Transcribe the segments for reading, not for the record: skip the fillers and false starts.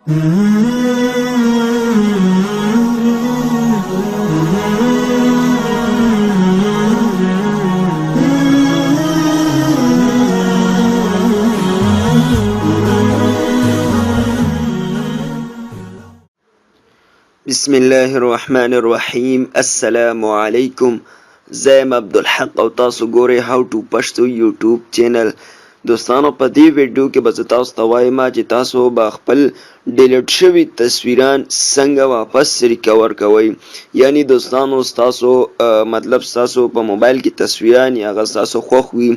بسم الله الرحمن الرحیم. السلام علیکم، زه یم عبدالحق او تاسو ګورئ هاو ټو پښتو یوټیوب چینل. دوستانو، په دې ویډیو کې به زه تاسو ته وایم چې تاسو به خپل ډیلیټ شوي تصویران څنګه واپس ریکور کوئ. یعنی دوستانو، ستاسو مطلب ستاسو په موبایل کې تصویران یا هغه ستاسو خوښ وي،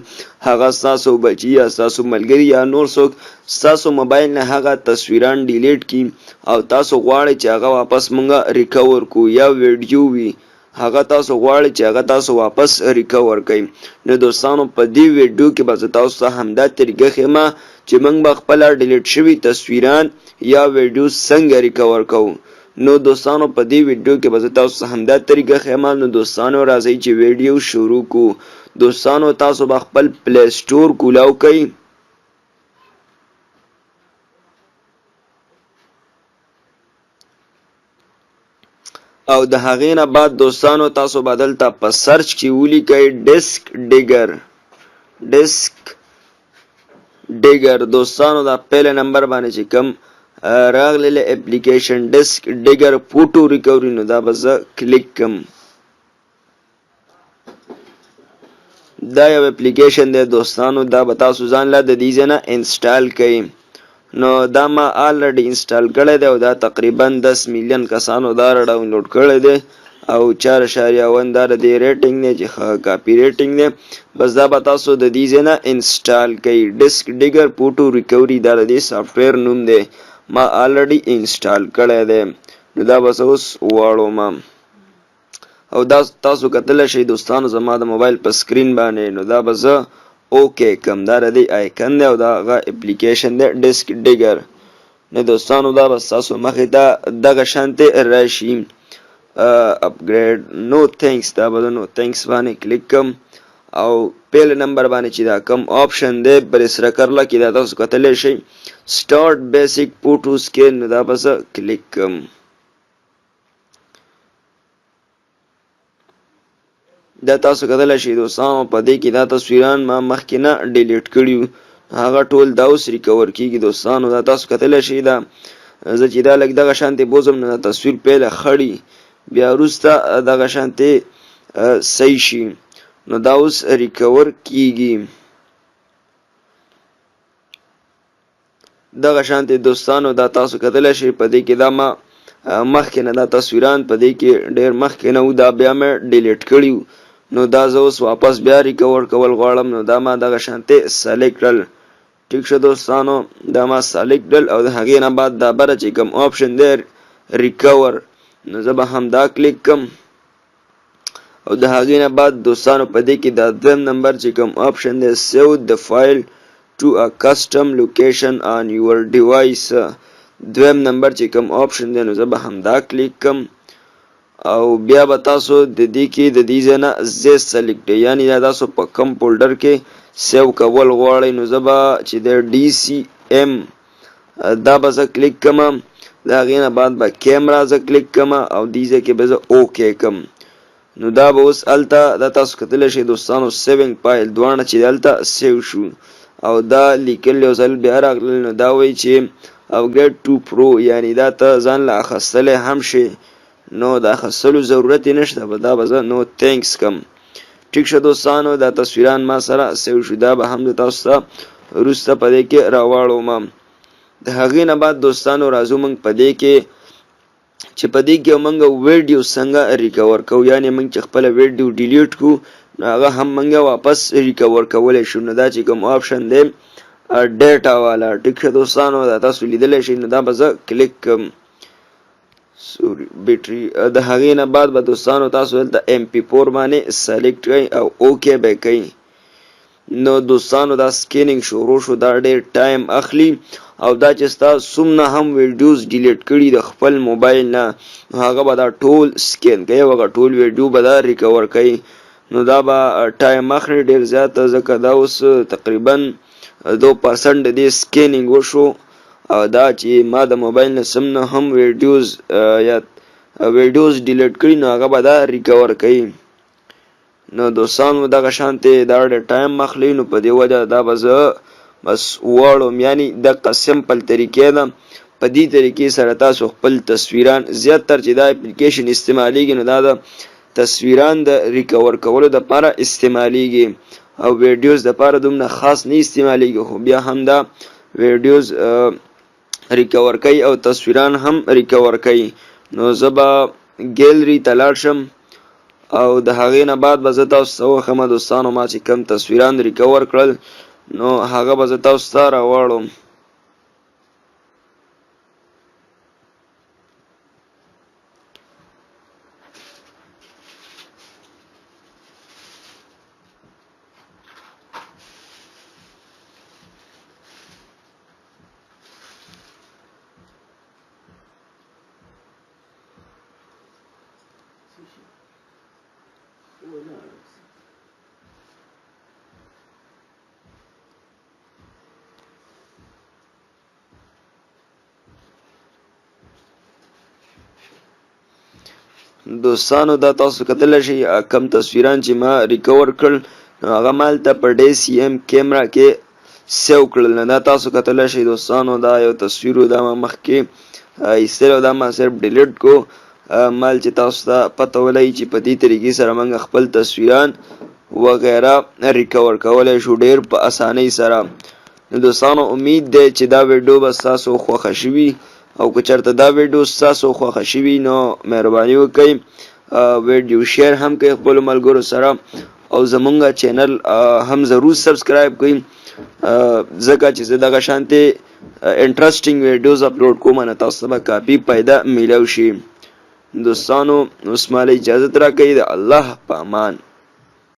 هغه ستاسو بچي یا ستاسو ملګري یا نور څوک ستاسو موبایل نه هغه تصویران ډیلیټ کړي او تاسو غواړئ چې هغه واپس مونږ ریکور کو، یا ویډیو وي، هغه تاسو غواړئ چې هغه تاسو واپس ریکور کړئ. نو دوستانو، په دې ویډیو کې به زه تاسو ته همدا طریقه ښیم چې موږ به خپله ډیلیټ شوي تصویران یا ویډیو څنګه ریکور کوو. نو دوستانو، په دې ویډیو کې به زه تاسو ته همدا طریقه ښیم. نو دوستانو، راځئ چې ویډیو شروع کو. دوستانو، تاسو به خپل پلی سټور کولاو کړئ او د هغې نه بعد دوستانو، تاسو به دلته په سرچ کې ولیکئ ډیسک ډیګر. ډیسک ډیګر دوستانو، دا پهله نمبر باندې چې کوم راغلی اپلیکیشن ډیسک ډیګر فوټو ریکوري، نو دا به زه کلیک کم. دا یو اپلیکیشن دی دوستانو، دا به تاسو ځان له د دې ځای نه انسټال کړئ. نو دا ما آلریډي انسټال کړی دی او دا تقریبا 10 میلیون کسانو دا ډاونلوډ کړی دی او 4.1 دا د دې ریټینګ دی چې ښه کاپي ریټینګ دی. بس دا به تاسو د دې ځای نه انسټال کړئ. ډیسک ډیګر فوټو ریکوري، دا د دې سافټویر نوم دی. ما آلریډي انسټال کړی دی، نو دا به زه اوس واړوم او دا تاسو کتلی شئ دوستانو زما د موبایل په سکرین باندې. نو دا به زه اوکی کم. دا د دې آیکن دی او دا هغه اپلیکیشن دی ډیسک ډیګر. نو دوستانو، دا به ستاسو مخې ته دغه شانتې راشي. اپګریډ، نو ثانکس، دا به نو ثانکس باندې کلیک کم او پهله نمبر باندې چې دا کوم آپشن دی پرې سره کرله کې، دا تاسو کتلی شئ، سټارټ بیسیک فوټو سکین، نو دا به زه کلیک کم. دا تاسو کتلی شئ دوستانو، په دې کې دا تصویران ما مخکې نه ډیلیټ کړي، هغه ټول دا اوس ریکور کیږي. دوستانو، دا تاسو کتلی شئ، دا زه چې دا لږ دغه شانتې بوځم، نو دا تصویر پهله خړي، بیا وروسته دغه شانتې صحیح شي. نو دا اوس ریکور کیږي دغه شانتې. دوستانو، دا تاسو کتلی شئ، په دې کې دا ما مخکې نه دا تصویران په دې کې ډېر مخکې نه وو، دا بیا مې ډیلیټ کړي. نو دا زه اوس واپس بیا ریکور کول غواړم، نو دا ما دغه شانتې سلیکټ کړل. ټیک شو دوستانو، دا ما سلیکټ کړل او د هغې نه بعد دا بره چې کوم آپشن دی ریکور، نو زه به هم دا کلیک کم او د هغې نه بعد دوستانو، په دې کې دا دویم نمبر چې کوم آپشن دی، سیو د فایل to a custom location on your device، دویم نمبر چې کوم آپشن دی، نو زه به هم دا کلیک کم او بیا به تاسو د دې کې د دې ځای نه ځای سلیکټ کړئ، یعنی دا تاسو په کوم فولډر کې سیو کول غواړئ. نو زه به چې د ډي سي ایم دا به زه کلیک کم، د هغې نه بعد به کیمرا زه کلیک کم او دې ځای کې به زه اوکی کم. نو دا به اوس هلته، دا تاسو کتلی شئ دوستانو، سیوینګ فایل دواړه چې هلته سیو شو او دا لیکل یو ځل بیا راغلل. نو دا وایي چې اپګریډ ټو پرو، یعنی دا ته ځان له اخیستلی هم شې، نو د اخیستلو ضرورت یې نشته. به دا به زه نو ثانکس کم. ټیک شه دوستانو، دا تصویران ما سره سیو شو. دا به هم د تاسو ته وروسته په دې کې راواړوم. د هغې نه بعد دوستانو، راځو موږ په دې کې چې په دې کې موږ ویډیو څنګه ریکور کوو، یعنی موږ چې خپله ویډیو ډیلیټ کړو، نو هغه هم موږ واپس ریکور کولی شو. نو دا چې کوم آپشن دی ډیټا والا، ټیک شه دوستانو، دا تاسو لیدلی شئ، نو دا به زه کلیک کړم. سوري، بیټری. د هغې نه بعد به دوستانو تاسو دلته ایم پی فور باندې سلیکټ کړئ او اوکی به کړئ. نو دوستانو، دا سکینینګ شروع شو، دا ډیر ټایم اخلي او دا چې ستا څومره هم ویډیوز ډیلیټ کړي د خپل موبایل نه، نو هغه به دا ټول سکین کوي او هغه ټول ویډیو به دا ریکور کوي. نو دا به ټایم اخلي ډیر زیات، ځکه دا اوس تقریبا 2% د دې سکینینګ وشو. او دا چې ما د موبایل نه سم نه هم ویډیوز یا ویډیوز ډیلیټ کړي نو هغه به دا ریکور کوي. نو دوستانو دغه شانته دا ډېر ټایم اخلي، نو په دې وجه دا به زه بس واړوم، یعنی دقه سمپل طریقې ده. په دې طریقې سره تاسو خپل تصویران زیات تر چې دا اپلیکیشن استعمالیږي نو دا د تصویران د ریکور کولو د پاره استعمالیږي او ویډیوز د پاره دومره خاص نه استعمالیږي، خو بیا هم دا ویډیوز ریکور کوي او تصویران هم ریکور کوي. نو زه به ګیلری ته لاړ شم او د هغې نه بعد به زه تاسو ته وښیم دوستانو ما چې کوم تصویران ریکور کړل نو هغه به زه تاسو ته راواړوم. دوستانو دا تاسو کتلی شئ کم تصویران چې ما ریکور کړل نو هغه مال ته په ډي سي ایم کیمرا کې سیو کړل. نو دا تاسو کتلی شئ دوستانو، دا یو تصویر دا ما مخکې ایستلی او دا ما صرف ډیلیټ کو مال چې تاسو ته پته ولګي چې په دې طریقې سره موږ خپل تصویران وغیره ریکور کولی شو ډیر په اسانۍ سره. نو دوستانو امید دی چې دا ویډیو به ستاسو خوښه شوي، او که چېرته دا ویډیو ستاسو خوښه شوي نو مهرباني وکړئ ویډیو شیر هم کړئ خپلو ملګرو سره، او زمونږ چینل هم ضرور سبسکرایب کړئ، ځکه چې زه دغه شانتې انټرسټینګ ویډیوز اپلوډ کوم نو تاسو ته به کافي پیدا میلاو شي. دوستانو اوس ماله اجازت راکړئ، د الله په امان.